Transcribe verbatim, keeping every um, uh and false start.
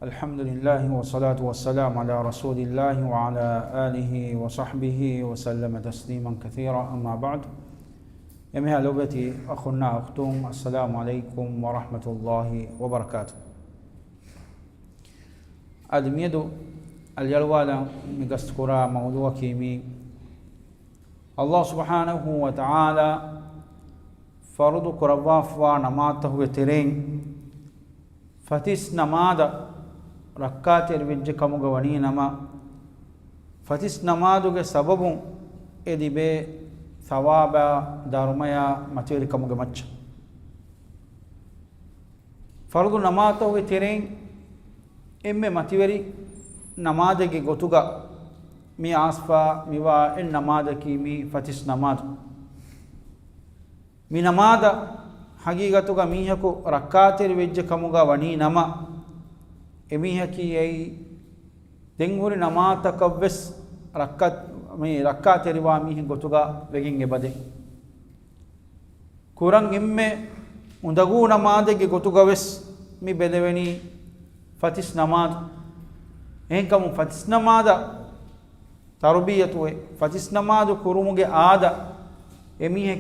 الحمد لله والصلاة والسلام على رسول الله وعلى آله وصحبه وسلم تسليما كثيرا، أما بعد. އެންމެހާ ލޮބުވެތި އަޚުންނާ އުޚްތުން، السلام عليكم ورحمة الله وبركاته. އަދި މިއަދު އަލިއަޅުވާލަން މި ގަސްތުކުރާ މައުޟޫޢަކީ މީ، ﷲ ސުބްޙާނަހޫ ވަތަޢާލާ ފަރުޟު ކުރައްވާފަވާ ނަމާދުތަކުގެ ތެރެއިން ފަތިސް ނަމާދަށް ރައްކާތެރިވެއްޖެ ކަމުގަ ވަނީ ނަމަ، ފަތިސް ނަމާދުގެ ސަބަބުން އެ ލިބޭ ޘަވާބާ ދަރުމަޔާ މަތިވެރިކަމުގެ މައްޗަށް. ފަރުޟު ނަމާދުތަކުގެ ތެރެއިން އެންމެ މަތިވެރި ނަމާދެއްގެ ގޮތުގަ މި އާސްފާ މިވާ އެއް ނަމާދަކީ މީ ފަތިސް ނަމާދު. މި ނަމާދަށް ހަގީގަތުގަ މީހަކު ރައްކާތެރި ވެއްޖެ ކަމުގަ ވަނީ ނަމަ، އެމީހަކީ އެއީ ދެން ހުރި ނަމާދުތަކަށްވެސް ރައްކާ، މި ރައްކާތެރިވާ މީހެއް ގޮތުގަ ވެގެން އެބަދޭ. ކުރަން އެންމެ އުނދަގޫ ނަމާދެއްގެ ގޮތުގަވެސް މި ބެލެވެނީ ފަތިސް ނަމާދު. އެހެންކަމުން ފަތިސް ނަމާދަށް ތަރުބިޔަތުވެ، ފަތިސް ނަމާދު ކުރުމުގެ އާދަ އެމީހެއް